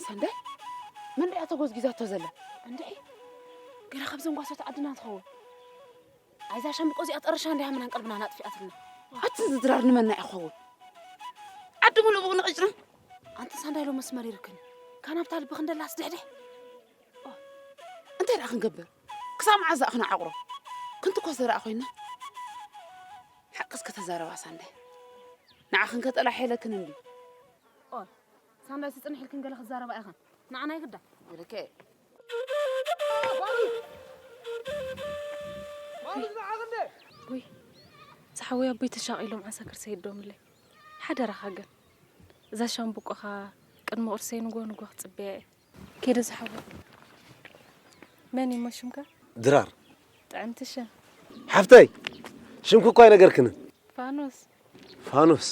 ሰንዳይ፣ መን ሪኣ ተጎዝጊዛቶ ዘላ? እንድዒ፣ ገለ ካብዘን ጓሶት ዓድና ትኸውን። ኣይዛ ሻምብቆ እዚኣ ጠርሻ እንዲያ ምናን ቀልብና ናጥፊኣትና። ኣቲ ዝድራር ንመና ይኸውን? ዓዲ ሙሉእ ብኡ ንቕጭና። ኣንቲ ሳንዳይ ሎ መስመር ይርክን። ካናብታ ልቢ ክንደላስ ድሕድሕ። እንታይ ደኣ ክንገብር? ክሳብ መዓዝ ደኣ ክነዓቑሮ? ክንትኮስ ዘረኣ ኮይና? ሓቅስ ከተዛረባ ሳንዳይ። ንዓኽን ከጠላሕ የለክን እንዲ። ኦይ፣ ሳንዳይ ስጽንሕ ኢልክን ገለ ክዛረባ ኢኽን። ንዓና ይግዳ። ይልከ። ውይ፣ ዝሓወይ ኣቦይ ተሻቒሎም ዓሳክር ሰይዶምለይ። ሓደራኻ ግን፣ እዛ ሻምብቆኻ ቅድሚ ቁርሰይ ንጎ ንጎ ክጽበያ እየ። ከይደ ዝሓወይ። መን እዩ እሞ ሽምካ? ድራር። ጥዕምቲ ሽም። ሓፍተይ፣ ሽምኪ እኳ ኣይነገርክንን። ፋኖስ። ፋኖስ።